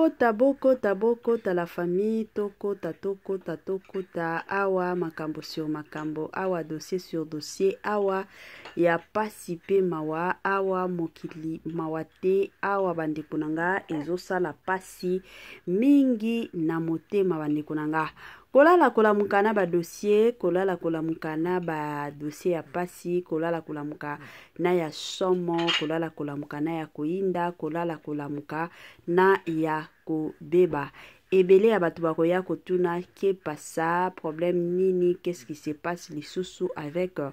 Bokota bokota bokota la famille tokota tokota tokota awa makambo sur makambo awa dossier sur dossier awa ya pasi pe mawa awa mokili mawa te awa bandeko na nga ezosala pasi mingi na motema bandeko na nga kolala kolamuka na badossier kolala kolamuka na badossier ya pasi kolala kolamuka na ya somo kolala kolamuka na ya koyinda kolala kolamuka na ya kobeba ebele ya bato bakoya kotuna que pasa problème nini qu'est-ce qui se passe lisusu avec euh,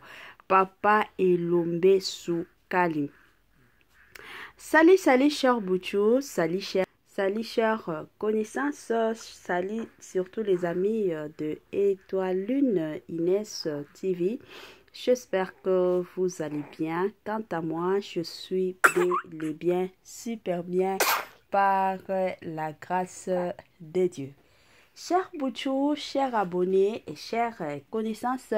papa elombe sukali Salut, salut, cher Bouchou, salut, cher, salut, cher euh, connaissance, salut surtout les amis euh, de Étoile Lune Inès TV. J'espère que vous allez bien. Quant à moi, je suis bel et bien, super bien par la grâce de Dieu. Cher Bouchou, cher abonné et chère connaissance,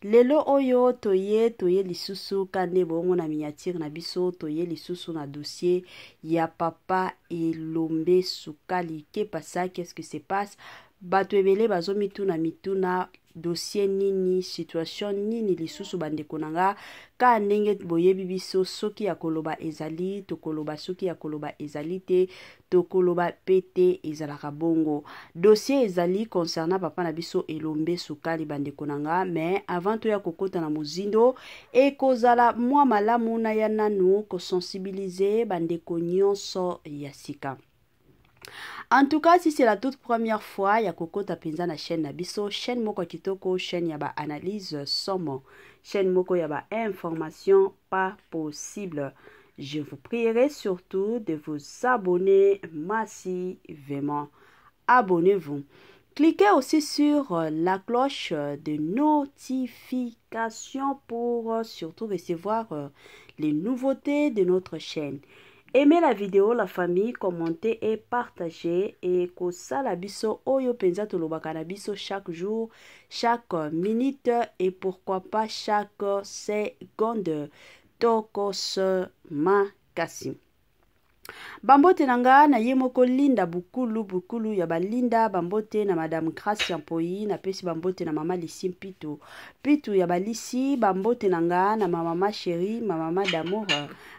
lelo oyo toye toye lisusu kande bongo na miniature na biso toye lisusu na dossier ya papa Elombe Sukali. Que pasa, qu'est-ce qui se passe? Bato ebele bazomituna mituna dossier nini situation nini lisusu bandeko na nga ka ndenge boyebi biso soki ya koloba ezali tokoloba soki ya koloba ezali te tokoloba pe te ezalaka bongo dossier ezali concernant papa na biso elombe sukali bandeko na nga mais avant toya kokota na mozindo ekozala mwa malamu na ya nanu kosensibilize bandeko nyonso ya sika En tout cas, si c'est la toute première fois, ya kokota penza na chaîne na biso, chaîne moko kitoko, chaîne ya ba analyse somo, chaîne moko ya ba information pas possible. Je vous prierai surtout de vous abonner massivement. Abonnez-vous. Cliquez aussi sur euh, la cloche de notification pour euh, surtout recevoir euh, les nouveautés de notre chaîne. Aimez la vidéo, la famille, commentez et partagez. Et kosala biso oyo penza tolobaka na biso chaque jour, chaque minute et pourquoi pas chaque seconde. Tokos makasi. Bambote na nga na ye moko Linda Bukulu Bukulu ya balinda bambote na Madame Gracia Mpoyi napesi bambote na mama Lisi Mpitu Pitu ya balisi bambote na nga na ma mama chérie ma mama d'amour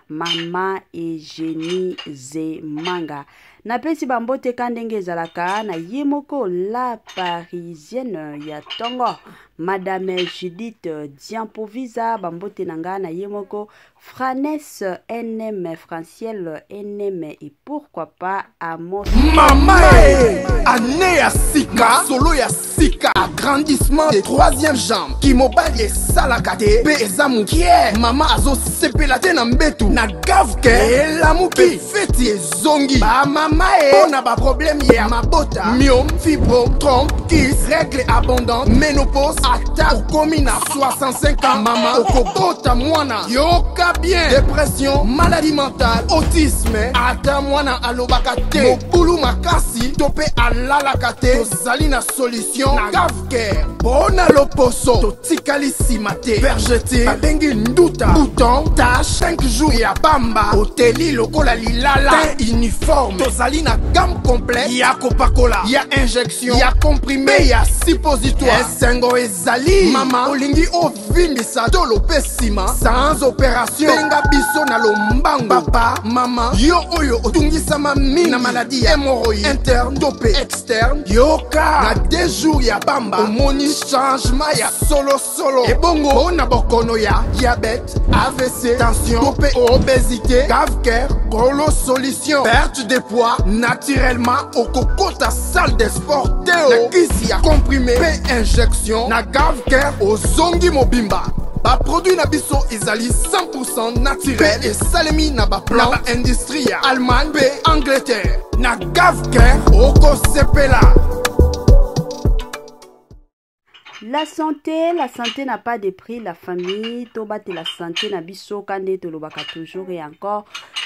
mama Eugenie Zemanga napesi bambote ka ndenge ezalaka na ye moko la parisienne ya tongo Madame Judith Diampovisa bambote na nga na ye moko Franes NM Franciel NM et pourquoi pas Amos Mama e année ya sika solo ya sika agrandissement de troisième jambe kimobali esalaka te mpe eza mokie mama azosepela te na mbetu na gavke elamuki feti ezongi bamama e mpo na baproblème ya mabota myome fibrome trompe kis règle abondante ménopause ata okomi na 65 ans mama okobota mwana yoka bien dépression maladie mentale autisme ata mwana alobaka te mobulu makasi to mpe alalaka te tozali na solution na gavcare mpo na loposo totikali nsima te vergete babengi nduta bouton tache 5 jours ya pamba oteli lokola lilala teint uniforme tozali na gamme complète ya kopakola ya injection ya comprime ya suppositoire esengo ezali mama olingi ovimbisa tolo mpe nsima sans opération benga biso na lombango papa mama yo oyo otungisama mingi na maladi ya hémorroïde interne to mpe externe yoka na deux jours ya pamba omoni changement ya solosolo ebongo mpo na bokono ya diabète avc tension to mpe obésité gavcare kolo solution perte de poids naturellement okokota salle de sport te na kisi ya comprime mpe injection na gavcare ozongi mobimba baproduit na biso ezali 100 naturel mpe esalemi na baplan na baindustrie ya allemagne mpe angleterre na gavcare okosepela La santé, la santé n'a pas de prix, la famille, tobatela santé na biso kande tolobaka toujours et encore.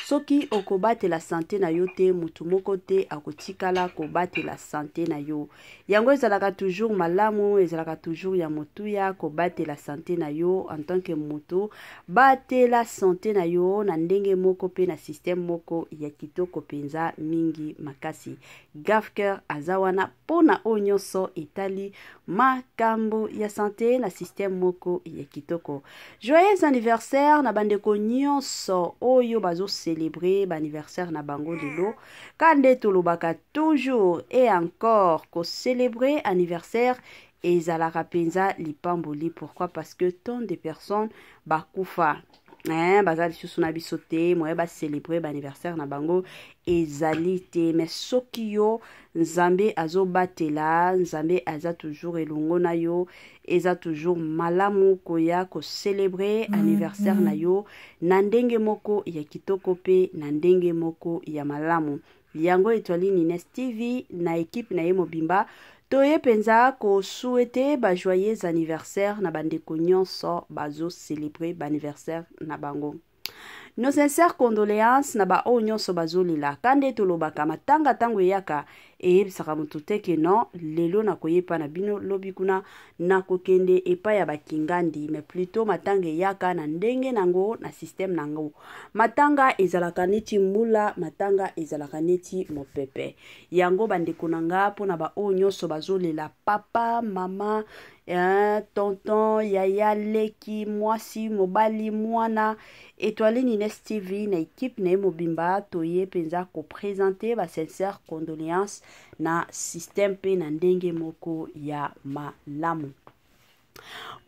Soki okobatela sante na yo te, motu moko te akotikala kobatela sante na yo. Yango ezalaka toujours malamu, ezalaka toujours ya motuya kobatela sante na yo en tant que motu. Batela sante na yo na ndenge moko mpe na système moko ya kitoko mpenza mingi makasi. Gafker aza wana mpo na oyo nyonso etali makambo ya sante na système moko ya kitoko. Joyeux anniversaire na bandeko nyonso oyo bazo célébrer ba anniversaire na bango lelo. Ka nde tolobaka toujours et encore ko célébrer anniversaire ezalaka mpenza lipamboli. Pourquoi? Parce que tant de personnes bakufa, eh, baza lisusu na biso te, moye bacelebre baanniversaire na bango ezali te. Mais soki yo Nzambe azobatela, Nzambe aza toujours elongo na yo, eza toujours malamu koya kocelebre anniversaire na yo na ndenge moko ya kitoko mpe na ndenge moko ya malamu. Yango Etoile Nines TV na ekipe na ye mobimba toye mpenza kosuete ba joyeux anniversaire na bandeko nyonso bazocelebre baanniversaire na bango. Nos sincères condoléances na baoyo nyonso bazolela. Ka nde tolobaka, matanga ntango eyaka eyebisaka moto te ke non, lelo nakoyepa na bino, lobi kuna nakokende epai ya bakingandi. Mais plutôt matanga eyaka na ndenge nango, na système nango. Matanga ezalaka neti mbula, matanga ezalaka neti mopepe. Yango bandeko na nga, mpona baoyo nyonso bazolela papa, mama, eh, tonton, yaya, leki, mwasi, mobali, mwana, Etoile Nines TV na ekipe na ye mobimba toye mpenza kopresente ba sincère condoléance na système mpe na ndenge moko ya malamu.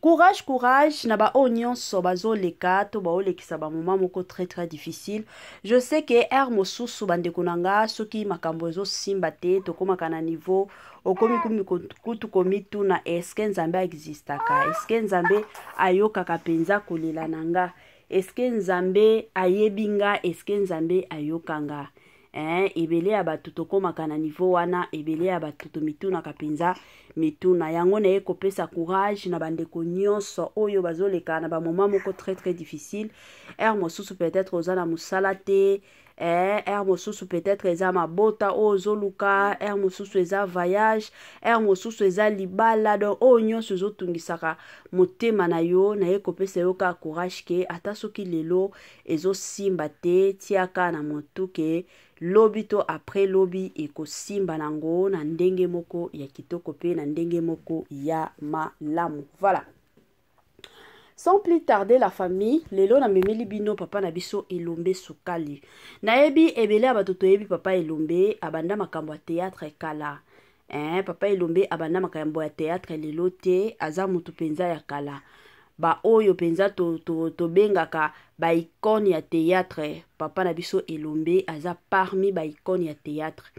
Courage, courage na baoyo nyonso bazoleka to baolekisa bamoma moko très très difficile. Je sais que heure mosusu, bandeko na nga, soki makambo ezosimba te, tokomaka na niveau okomi kutu komituna: eske Nzambe aexistaka? Eske Nzambe ayokaka mpenza kolela na nga? Eske Nzambe ayebi nga? Eske Nzambe ayoka nga? Eh, ebele ya bato tokomaka na niveau wana, ebele ya bato tomitunaka mpenza mituna yango. Naye kopesa courage na bandeko nyonso oyo bazoleka na bamoma moko très très difficile. Heure mosusu peut-être oza na mosala te, eh, heure mosusu peut-être eza mabota oyo ozoluka, heure mosusu eza voyage, heure mosusu eza libala. Donc oyo nyonso ezotungisaka motema na yo, naye kopesa yo kaka courage ke ata soki lelo ezosimba te, tiaka na motu ke lobi to après lobi ekosimba nango na ndenge moko ya kitoko mpe na ndenge moko ya malamu. Voilà, sans plus tarder, la famille, lelo namemeli bino papa na biso Elombe Sukali. Nayebi ebele ya bato toyebi papa Elombe, abanda makambo ya théâtre kala. Eh, papa Elombe abanda makambo ya théâtre lelo te, aza motu mpenza ya kala. Baoyo mpenza tobengaka to, to baicône ya théâtre, papa na biso Elombe aza parmi baicône ya théâtre.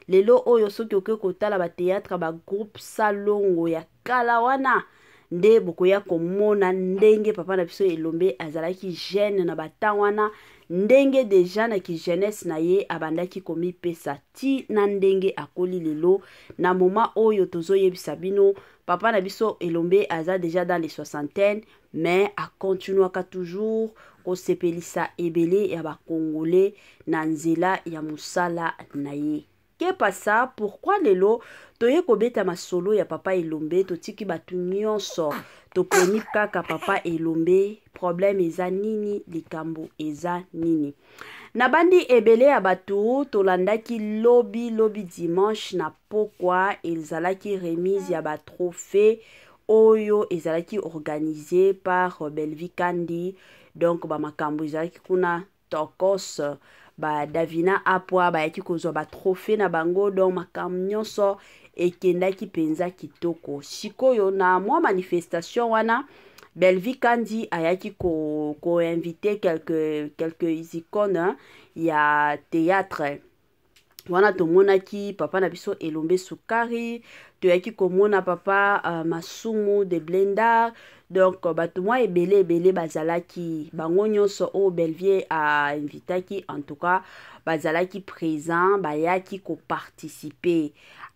Lelo oyo soki okoki kotala bathéâtre, bagroupe Salongo ya kala wana, nde bokoya komona ndenge papa na biso Elombe azalaki jeune na batan wana, ndenge deja na kijeunesse na ye abandaki komipesa ti na ndenge akoli lelo. Na moment oyo tozoyebisa bino, papa na biso Elombe aza déjà dans les soixantaine, mais akontinuaka toujours kosepelisa ebele ya bakongole na nzela ya mosala na ye. Kepasa pourquoi lelo toye kobeta masolo ya papa Elombe? Totiki bato nyonso, toponi kaka papa Elombe. Problème eza nini? Likambo eza nini? Nabandi ebele ya bato tolandaki lobi, lobi dimanche na pokwa, ezalaki remise ya batrophée oyo ezalaki organisé par Belvi Kandi. Donc bamakambo ezalaki kuna tokos, badavina apwa bayaki kozwa batrophée na bango. Donc makambo nyonso ekendaki mpenza kitoko. Sikoyo na mwa manifestation wana, Belvi Kandi ayaki koinvite ko quelques icônes ya théâtre wana. Tomonaki papa na biso Elombe Sukari, toyaki komona papa Masumu de Blendar. Donc bato mwa ebele ebele bazalaki, bango nyonso oyo Belvier ainvitaki, en tout cas bazalaki présent, bayaki koparticiper.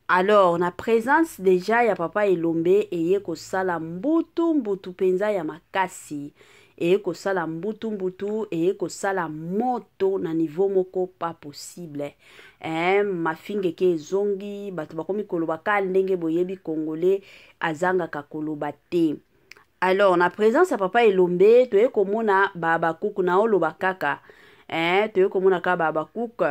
Alors na présence déjà ya papa Elombe, eye kosala mbutu mbutu mpenza ya makasi. Eye kosala mbutu mbutu, eye kosala moto na niveau moko pas possible. Eh, mafinga eke ezongi, bato bakomi koloba ka ndenge boyebi congolais azangaka koloba te. Alors na présence ya papa Elombe, toye komona babakuku na oloba kaka. Eh, toye komona kaka babakuku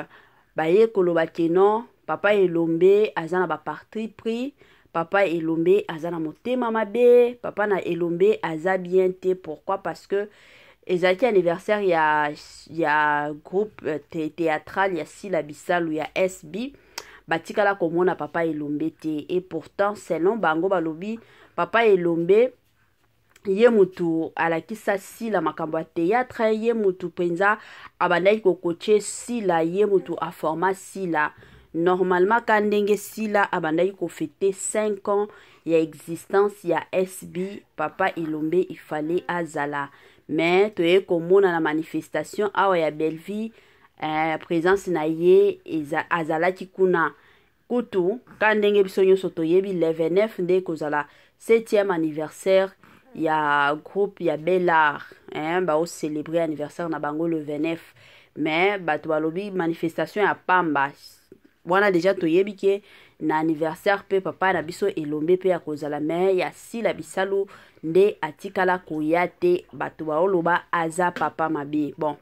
baye koloba ke non, papa Elombe aza na ba parti pris, papa Elombe aza na motema mabe, papa na Elombe aza bien te. Pourquoi? Parce que ezalaki anniversaire ya groupe théâtral ya Sila Bisalu ya SB, batikala komona papa Elombe te. Et pourtant selon bango balobi papa Elombe ye mutu alakisa Sila makambo ya théâtre, ye mutu mpenza abandaki kokoche Sila, ye mutu aforma Sila. Normalement ka ndenge Sila abandaki kofete 5 ans ya existence ya SB, papa Elombe il fallait azala. Mais toye komona na manifestation awa ya Bellevue, présence na ye azalaki kuna. Kutu ka ndenge biso nyonso toyebi, le 29 nde kozala 7e anniversaire ya groupe ya Bellar, hein, bao célébrer anniversaire na bango le 29. Mais bato balobi manifestation ya pamba wana, déjà toyebi ke na anniversaire mpe papa na biso Elombe mpe ya kozala, mais ya Sila Bisalu nde atikala koya te. Bato baoloba aza papa mabe. Bon,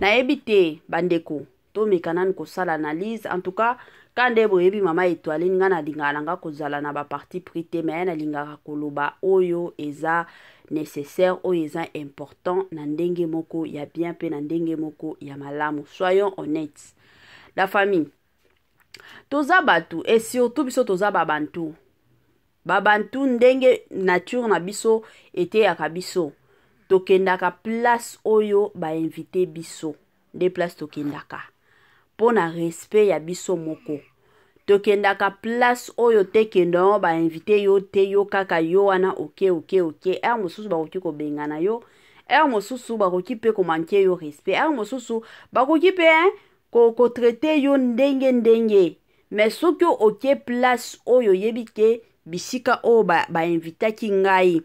nayebi te bandeko, tomeka nani kosala analyse. En tout cas, ka nde boyebi mama Étoiline, nga nalingaka na nga kozala na baparti pris te, mais nalingaka koloba oyo eza nécessaire, oyo eza important na ndenge moko ya bien mpe na ndenge moko ya malamu. Soyons honnêtes, la famille, toza bato et surtout biso toza babantu. Babantu, ndenge nature na biso eteyaka biso, tokendaka place oyo bainvite biso nde place tokendaka mpo na respect ya biso moko. Tokendaka place oyo te kende bainvite yo te, yo kaka yo wana oke. Heure mosusu bakoki kobengana yo, heure mosusu bakoki mpe komanquer yo respect, heure mosusu bakoki mpe kotraiter yo ndenge ndenge. Mais soki oke place oyo oyebi ke bisika oyo bainvitaki ba ngai,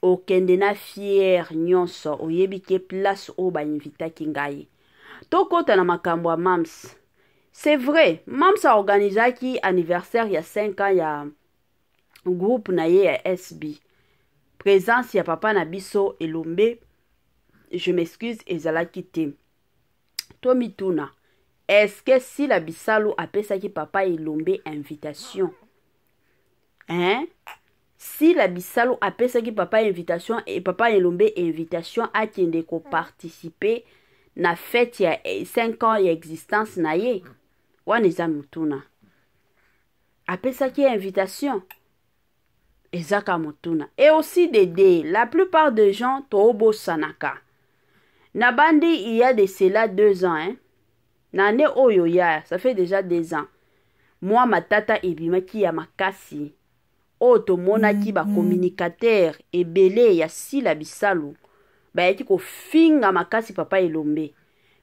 okende na fierté nyonso, oyebi ke place oyo bainvitaki ngai. Tokɔta na makambo ya Mams. C'est vrai, Mams aorganizaki anniversaire ya 5 ans ya groupe na ye ya SB. Présence ya papa na biso Elombe, je m'excuse, ezalaki te. Tomituna, est-ce Sila Bisalu apesaki papa Elombe invitation, hein? Sila Bisalu apesaki papa invitation e papa Elombe invitation akende koparticiper na fête ya 5 ans ya existence na ye wana? Eza motuna. Apesaki invitation? Ezaka motuna. Et aussi dede, la plupart des gens tobosanaka na bandi il y a de cela 2 ans, hein? Na année oyo ya, ça fait déjà 2 ans, mwa matata ebimaki ya makasi oyo tomonaki bacommunicateur ebele ya Sila Bisalu bayaki kofinga makasi papa Elombe.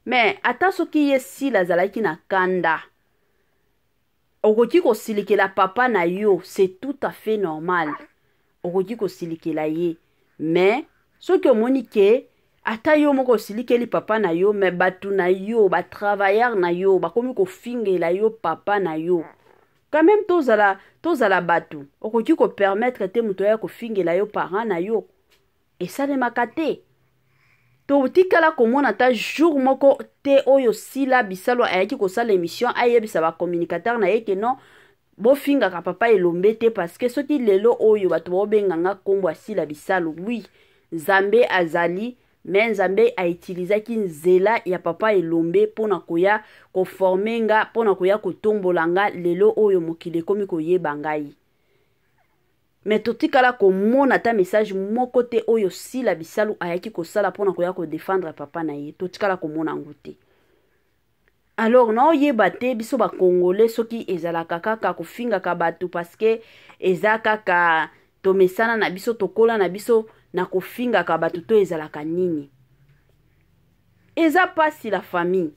Mais ata soki ye Sila azalaki na kanda, okoki kosilikela papa na yo, c'est tout à fait normal, okoki kosilikela ye. Mais soki omoni ke ata yo moko osilikeli papa na yo, mais bato na yo, batravailleur na yo bakomi kofingela yo papa na yo, quand même tozala bato, okoki kopermettre te moto aya kofingela yo parent na yo. Esalemaka te. Totikala komona ata jour moko te oyo Sila Bisalo ayaki kosala émission, ayebisa bacommunicateur na ye ke non, bofingaka papa Elombe te, parce que soki lelo oyo bato baobenganga nkombo ya Sila Bisalo, oui, Nzambe azali, mais Nzambe autilisaki nzela ya papa Elombe mpona koya koformer nga, mpona koya kotombola nga. Lelo oyo mokili ekomi koyeba ngai. Mais totikala komona ata message moko te oyo Sila Bisalu ayaki kosala mpona koya kodéfendre papa na ye. Totikala komona yango te. Alors naoyeba te, biso bacongolais, soki ezalaka kaka kofingaka bato parce que eza kaka tomesana na biso, tokola na biso na kofingaka bato, to ezalaka nini? Eza pasi, la famille,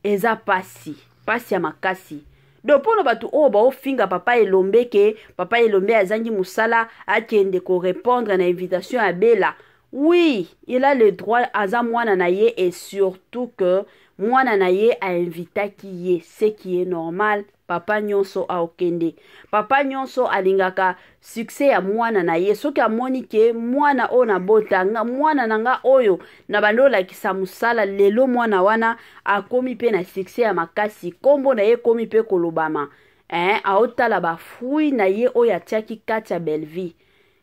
eza pasi, pasi ya makasi. Donc mpona bato oyo baofinga papa Elombe ke papa Elombe azangi mosala akende korépondre na invitation ya Bela. Oui, il a le droit, aza mwana na ye, et surtout que mwana na ye ainvitaki ye, ce qui est normal. Papa nyonso aokende, papa nyonso alingaka succès ya mwana na ye. Soki amoni ke mwana oyo nabota nga, mwana na nga oyo na bandi olakisa mosala, lelo mwana wana akomi mpe na succès ya makasi, nkombo na ye ekomi mpe kolobama, eh, aotala bafruit na ye oyo atiaki kati ya Bellevie.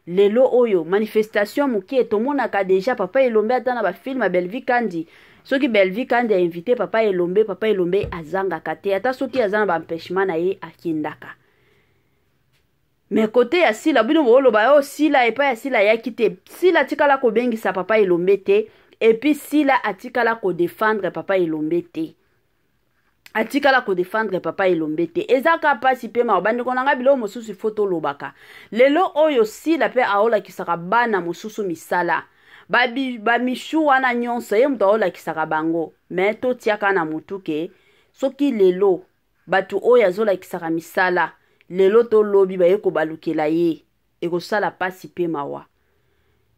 Lelo oyo manifestation mokie tomonaka deja papa Elombe ata na bafilme ya Bellevue Kandi. Soki Bellevue Kandi ainvite papa Elombe, papa Elombe azangaka te, ata soki aza na baempêchement na ye, akendaka. Me kote ya Sila, bino booloba oyo Sila, epai ya Sila ayaki te. Sila atikala kobengisa papa Elombe te, et puis Sila atikala kodefendre papa Elombe te, atikala kodefendre papa Elombe te. Eza ka mpasi mpe mawa, bandeko na ngai. Biloko mosusu ifo tolobaka. Lelo oyo Sila mpe aolakisaka bana mosusu misala, bamishu ba wana nyonso ye moto aolakisaka bango. Me totiaka na motu ke soki lelo bato oyo azolakisaka misala, lelo tolobi baye kobalukela ye, ekosala mpasi mpe mawa.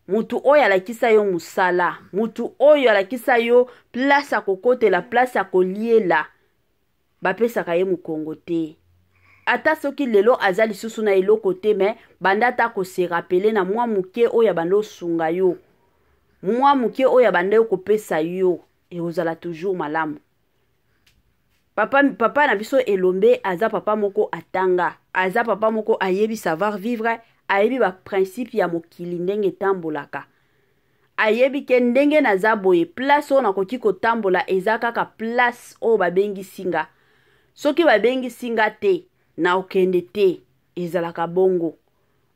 Mutu oyo alakisa yo mosala, mutu oyo alakisa yo place ya kokotela, place ya koliela, bapesaka ye mokongo te. Ata soki lelo aza lisusu na eloko te, me banda ata kose rappeler na mwa moke oyo abanda osunga yo, mwa moke oyo abanda yo kopesa yo, ekozala toujours malamu. Papa, papa na biso Elombe aza papa moko atanga, aza papa moko ayebi savoir vivre, ayebi baprincipe ya mokili ndenge etambolaka. Ayebi ke ndenge naza boye, place oyo nakoki kotambola eza kaka place oyo babengisi nga. Soki babengisi nga te, naokende te. Ezalaka bongo.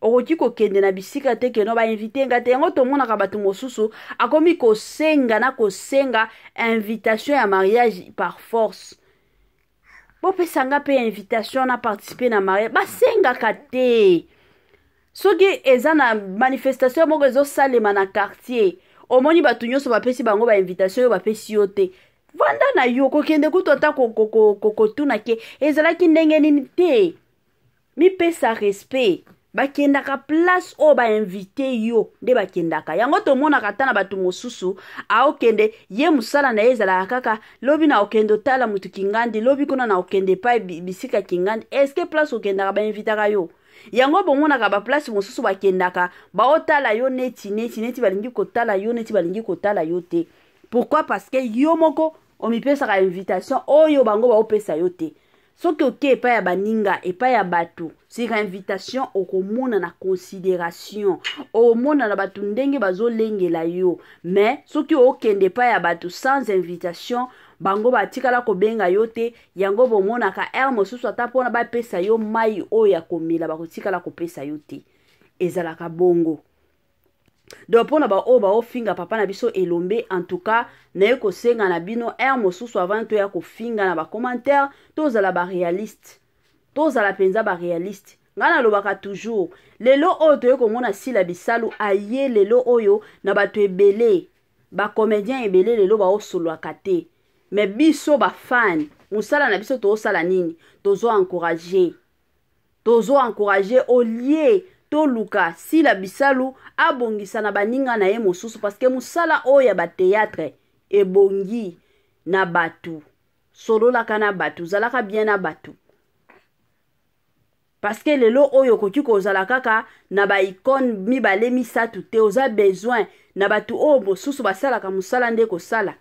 Okoki kokende na bisika te keno bainvite nga te. Yango tomonaka bato mosusu akomi kosenga na kosenga invitation ya mariage par force. Bopesa nga mpe invitation na participe na mariage. Basengaka te. Soki eza na manifestation moko ezosalema na quartier, omoni bato nyonso bapesi bango bainvitation, oyo bapesi yo te, vanda na yo. Kokende kutu ata kotuna ke ezalaki ndenge nini te. Mipesa respect. Bakendaka place oyo bainvite yo nde bakendaka. Yango tomonaka ata na bato mosusu aokende ye, mosala na ye ezalaka kaka lobi na okende otala motu kingandi, lobi kuna na okende epai bisika kingandi. Eske place okendaka bainvitaka yo? Yango bomonaka baplace mosusu bakendaka, baotala yo neti neti neti balingi kotala yo, neti balingi kotala yo te. Pourquoi? Parce que yo moko omipesaka invitation oyo bango baopesa yo te. Soki oke epai ya baninga, epai ya bato sur invitation, okomona na considération, okomona na bato ndenge bazolengela yo. Mais soki okende epai ya bato sans invitation, bango batikala kobenga yo te. Yango bomonaka heure mosusu ata mpona bapesa yo mai oyo ya komela, bakotikala kopesa yo te. Ezalaka bongo. Donc mpona baoyo baofinga papa na biso Elombe, en tout cas naye kosenga na bino, heure mosusu avant toya kofinga na bacommentaire, tozala baréaliste, tozala mpenza baréaliste. Ngai nalobaka toujours, lelo oyo toye komona Sila Bisalu aye lelo oyo na bato ebele, bacomédien ebele lelo baosolwaka te. Me biso bafan, mosala na biso toosala nini? Tozo encourage, tozo encourage au lieu toluka Sila Bisalu abongisa na baninga na ye mosusu, parce que mosala oyo ya bateatre ebongi na bato. Sololaka na bato, zalaka bien na bato, parce que lelo oyo okoki kozala kaka na baicone mibale misato te. Oza besoin na bato oyo mosusu basalaka mosala nde kosala.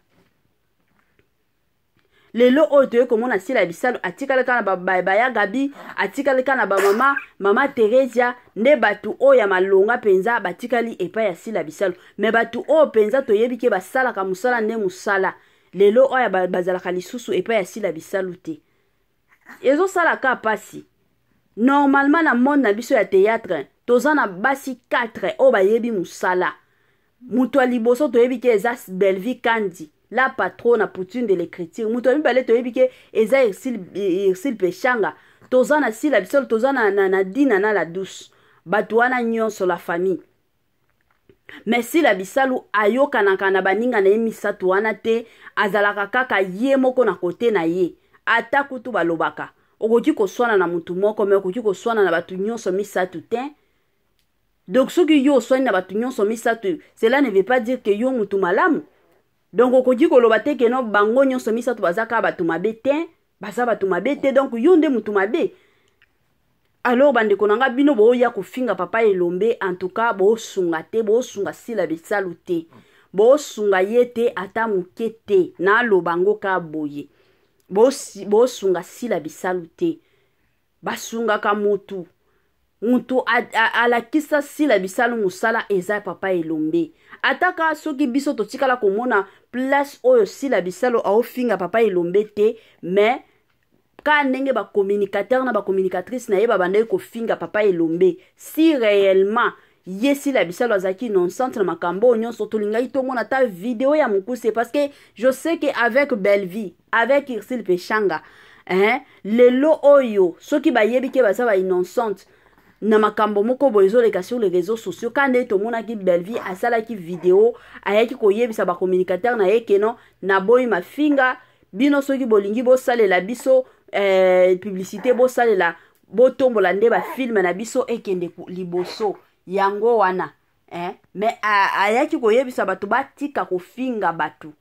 Lelo oyo toye komona Sila Bisalu atikali kaka na baya Gabi, atikali kaka na bamama mama Theresia nde bato oyo ya malonga mpenza batikali epai ya Sila Bisalu. Me bato oyo mpenza toyebi ke basalaka mosala nde mosala, lelo oyo bazalaka lisusu epai ya Sila Bisalu te. Ezosala ka mpasi. Normalement na monde na biso ya théâtre toza na basi 4 oyo bayebi mosala. Moto ya liboso toyebi ke eza Bellevue Kandi, la patronne na poutine de l'écriture. Moto ya mibale toyebi ke eza Ursule Peshanga. Toza na Sila Bisolo, toza na Dina na la douce. Bato wana nyonso la famille. Me Sila Bisalu ayokanaka na baninga na ye misato wana te, azalaka kaka ye moko na kote na ye. Ata kutu balobaka okoki koswana na motu moko, me okoki koswana na bato nyonso misato te. Donc soki yo oswani na bato nyonso misato, cela ne veut pas dire que yo mutu malamu. Donc okoki koloba te que no bango nyonso misato baza kaka bato mabe te, baza bato mabe te, donc yo nde mutu mabe. Alors bandeko na nga, bino booya kofinga papa Elombe, en tout cas boosunga te, boosunga Sila Bisalu te, boosunga ye te ata moke te. Naloba yango ka boye, boosunga Sila Bisalu te. Basungaka mutu, mutu alakisa Sila Bisalu mosala eza papa Elombe. Ataka soki biso totikala komona place oyo Sila Bisalu aofinga papa Elombe te, mais ka ndenge bacommunicateur na bacommunicatrice na ye babandaki kofinga papa Elombe, si réellement ye Sila Bisalu azalaki innocente na makambo oyo nyonso, tolingaki tomona ata video ya mokuse. Parce que je sais que avec Bellevie, avec Ursule Peshanga, hein, lelo oyo soki bayebi ke baza bainnocente na makambo moko boye ezoleka sur les réseaux sociaux, ka nde tomonaki Bellevie asalaki video, ayaki koyebisa bacommunicateur na ye que non, naboyi mafinga bino, soki bolingi bosalela biso publicité, bosalela, botombola nde bafilm na biso ekende liboso. Yango wana, eh? Mais ayaki koyebisa bato batika kofinga bato,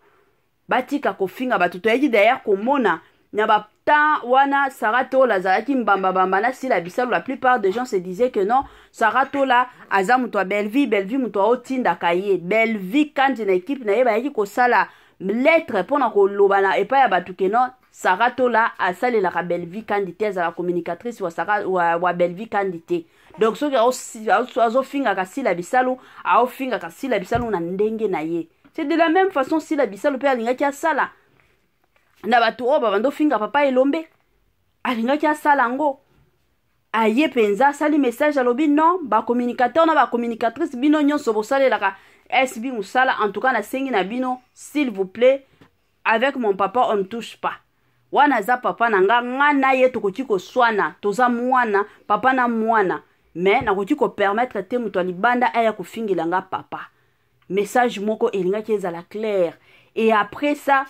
batika kofinga bato. Toyaki d'ailleurs komona na batemps wana Sara Tola azalaki mbambabamba na Sila Bisalu. La plupart des gens se disaient que non, Sara Tola aza moto ya Bellevie, Bellevie moto aotindaka ye. Bellevie Kandi na équipe na ye bayaki kosala lettre mpona koloba na epai ya bato que non, Sara Tola asalelaka Bellevie Kandi te, azala communicatrice wa, Sara, wa Bellevie Kandi te. Donc soki azofingaka Sila Bisalu, aofingaka Sila Bisalu na ndenge na ye. C'est de la même façon Sila Bisalu mpe alingaki asala na bato oyo babanda ofinga papa Elombe, alingaki asala yango. Aye mpenza asali message, alobi non, bacommunicateur na bacommunicatrice, bino nyonso bosalelaka SB mosala, en tout cas nasengi na bino, s'il vous plaît, avec mon papa on ne touche pas. Wana aza papa na nga, nga na ye tokoki koswana, toza mwana papa na mwana, mais nakoki kopermettre te moto ya libanda aya kofingela nga papa. Message moko elingaki ezala clair. Et après ça,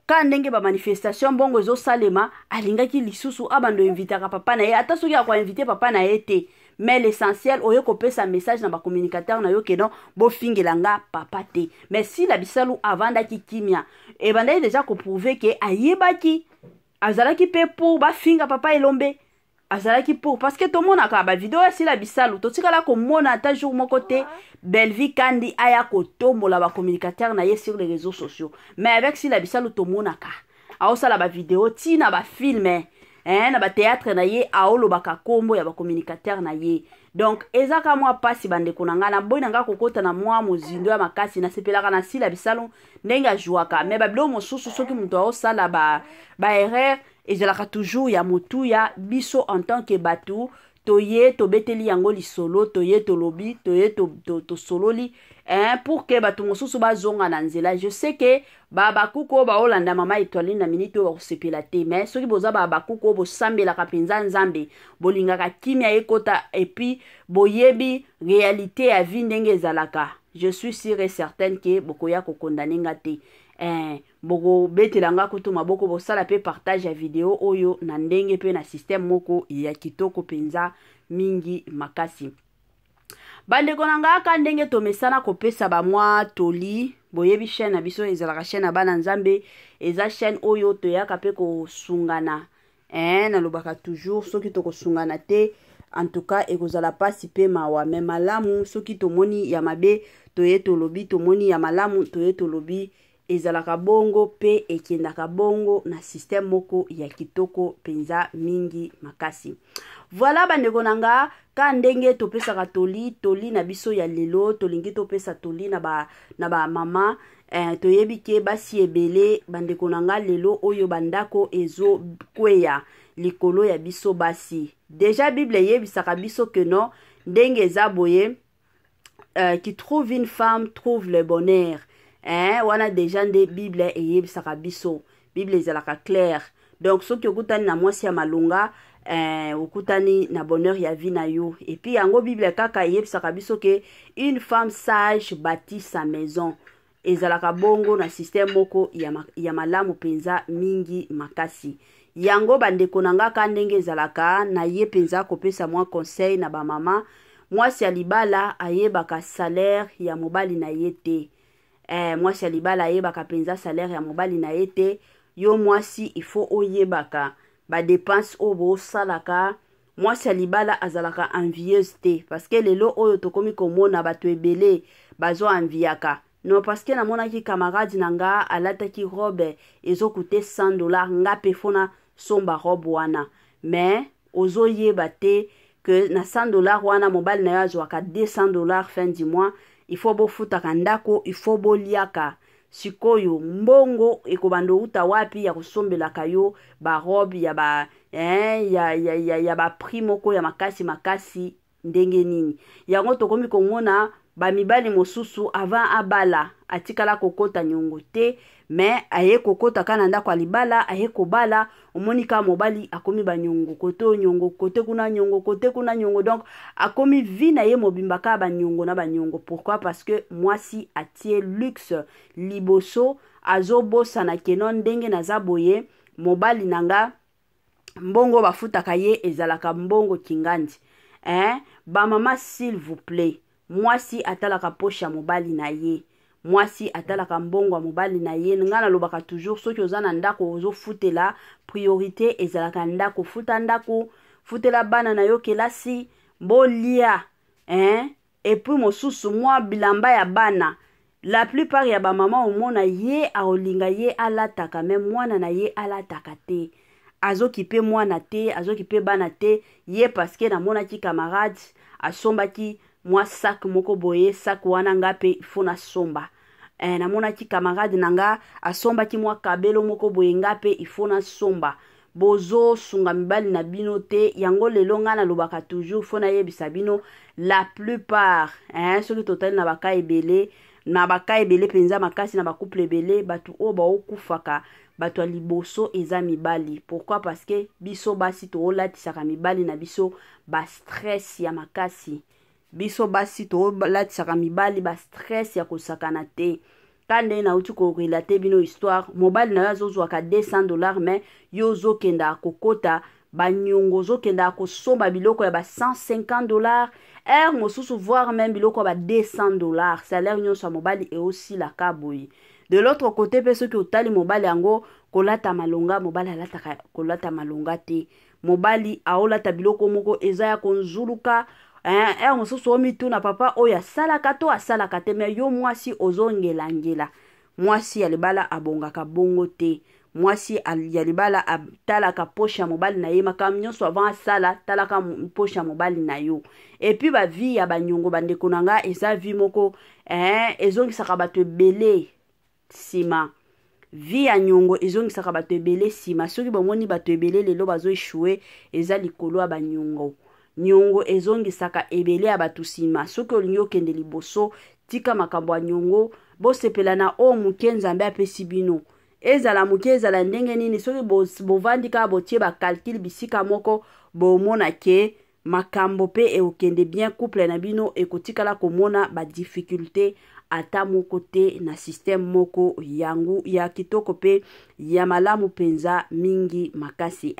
ka ndenge bamanifestation mbongo ezosalema, alingaki lisusu abando invitaka papa na ye, ata soki akoinvite papa na ye te, mais l'essentiel oye kopesa message na bacommunicateur na yo que non, bofingela nga papa te. Mais Sila Bisalu avandaki kimia, ebandaki déjà koprouver que ayebaki, azalaki mpe pour bafinga papa Elombe, azalaki pour, parce que tomonaka bavideo ya Sila Bisalu, totikala komona ata jour moko te Bellevie Kandi aya kotombola bacommunicateur na ye sur les réseaux sociaux. Mais avec Sila Bisalu, tomonaka aosala bavideo ntina bafilm, eh, na bathéâtre na ye, aolobaka nkombo ya bacommunicateur na ye. Donc eza ka mwa mpasi, bandeko na ngai. Naboyi na ngai kokota na mwa mozindo ya makasi. Nasepelaka na Sila Bisalu ndenge azwaka, mais babiloko mosusu, soki moto aosala baerreur ba ezalaka toujours ya motuya. Biso en tant que bato toye tobeteli yango lisolo, toye tolobi, toye tosololi to, to hein, pour que bato mosusu bazonga na nzela. Je sais que babakuku oyo baolanda mama Etoiline na minute oyo bakosepela te, mais soki boza babakuku oyo bosambelaka mpenza Nzambe, bolingaka kimia ekota, et puis boyebi réalité ya vie ndenge ezalaka, je suis sûr et certaine que bokoya kokondane nga te, eh, bokobetela nga kutu maboko, bosala mpe partage ya video oyo na ndenge mpe na système moko ya kitoko mpenza mingi makasi. Bandeko na nga, kaka ndenge tomesana kopesa bamwa toli, boyebi chaîne na biso ezalaka chaîne ya bana Nzambe, eza chaîne oyo toyaka mpe kosungana, eh, nalobaka toujours, soki tokosungana te, en tout cas ekozala mpasi mpe mawa. Mais malamu soki tomoni ya mabe, toye tolobi, tomoni ya malamu, toye tolobi. Ezalaka bongo mpe ekendaka bongo na système moko ya kitoko mpenza mingi makasi. Voilà, bandeko na nga, ka ndenge topesaka toli, toli na biso ya lelo, tolingi topesa toli na bamama, ba toyebi ke basi ebele, bandeko na nga, lelo oyo bandako ezokweya likolo ya biso basi. Déjà Bible eyebisaka biso que non, ndenge eza boye, qui trouve une femme trouve le bonheur, hein? Wana déjà nde Bible eyebisaka biso. Bible ezalaka claire. Donc soki okutani na mwasi ya malonga, okutani na bonheur ya vie na yo. Et puis yango Bible kaka eyebisaka biso que une femme sage bâtit sa maison. Ezalaka bongo na système moko ya malamu mpenza mingi makasi. Yango bandeko na nga, ka ndenge ezalaka na ye mpenza kopesa mwa conseil na bamama. Mwasi ya libala ayebaka salaire ya mobali na ye te. Eh, mwasi ya libala ayebaka mpenza salaire ya mobali na ye te. Yo mwasi, il faut oyebaka badepense oyo bosalaka. Mwasi ya libala azalaka envieuse te, parce que lelo oyo tokomi komona bato ebele bazo enviaka. Non, parce que namonaki camarade na nga alataki robe ezocoûter 100 $, nga mpe faut nasomba robe wana. Mais ozoyeba te que na 100 $ wana, mobali na yo azwaka 200 $ fin du mois. Il faut bofutaka ndako, il faut boliaka. Sikoyo mbongo ekobanda outa wapi ya kosombelaka yo barobe ya ba, eh, ya baprix moko ya makasi makasi ndenge nini? Yango tokomi komona bamibali mosusu, avant abala atikala kokota niongo te, mais aye kokota kaka na ndako ya libala, aye kobala, omoni kaka mobali akomi baniongo kote oyo, niongo kote kuna, niongo kote kuna, niongo. Donc akomi vie na ye mobimba kaka baniongo na baniongo. Pourquoi? Parce que mwasi atie luxe liboso, azobosana que non, ndenge naza boye, mobali na nga, mbongo bafutaka ye ezalaka mbongo kingandi, eh? Bamama, s'il vous plaît, mwasi atalaka poche ya mobali na ye, mwasi atalaka mbongo ya mobali na ye. Ngai nalobaka toujours, soki oza na ndako ozofutela, priorité ezalaka ndako. Futa ndako, futela bana na yo kelasi, bolia, hein? Et puis mosusu mwa bilamba ya bana. La plupart ya bamama, omona ye aolinga ye alataka, mais mwana na ye alataka te, azoki mpe mwana te, azoki mpe bana te ye, parce que namonaki camarade asombaki mwa sac moko boye, sac wana nga mpe faut nasomba. Namonaki camarade na nga asombaki mwa kabelo moko boye, nga mpe il faut nasomba. Bozosunga mibali na bino te. Yango lelo ngai nalobaka toujours, faut nayebisa bino, la plupart, hein, soki totali na baka ebele, na baka ebele mpenza makasi, na bacouple ebele, bato oyo baokufaka, bato ya liboso eza mibali. Pourquoi? Parce que biso basi toolatisaka mibali na biso bastress ya makasi. Biso basi toolatisaka mibali bastress ya kosakana te. Ka ndenge nauti korelater bino histoire, mobali na yo azozwaka 200 $, mais yo ozokenda kokota banyongo, ozokenda kosomba biloko ya ba 150 $, heure mosusu voire même biloko ya ba 200 $. Salaire nyonso ya mobali eosilaka boye. De l'autre côté mpe, soki otali mobali yango kolata malonga, mobali alataka kolata malonga te. Mobali aolata biloko moko eza ya konzuluka. Heure mosusu omituna, papa oyo asalaka to asalaka te? Mais yo mwasi ozongelangela. Mwasi ya libala abongaka bongo te. Mwasi ya libala atalaka poche ya mobali na ye. Makambo nyonso avant asala, talaka poche ya mobali na yo. Et puis bavie ya banyongo, bandeko na nga, eza vie moko ezongisaka bato ebele nsima. Vie ya nyongo ezongisaka bato ebele nsima. Soki bomoni bato ebele lelo bazoéchouer, eza likolo ya banyongo. Nyongo ezongisaka ebele ya bato nsima. Soki olingi okende liboso, tika makambo ya nyongo. Bosepela na oyo moke Nzambe apesi bino, ezala moke, ezala ndenge nini. Soki bovandi kaka, botie bacalcul bisika moko, bomona que makambo mpe ekokende bien. Couple na bino ekotikala komona badifficulté ata moko te, na système moko yango ya kitoko mpe ya malamu mpenza mingi makasi.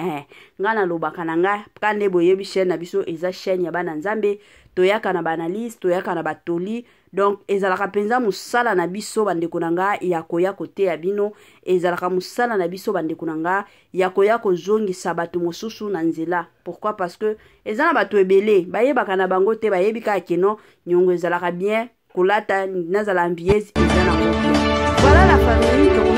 Ngai nalobaka na ngai ka nde boyebi, chaîne na biso eza chaîne ya bana Nzambe. Toyaka na baanalyse, toyaka na batoli. Donc ezalaka mpenza mosala na biso, bandeko na ngai, ya koya koteya bino. Ezalaka mosala na biso, bandeko na ngai, ya koya kozongisa bato mosusu na nzela. Pourquoi? Parce que eza na bato ebele bayebaka na bango te, bayebi kaka que non, nyongo ezalaka bien kolata, nazala envieuse, eza nango bien. Voilà la famille.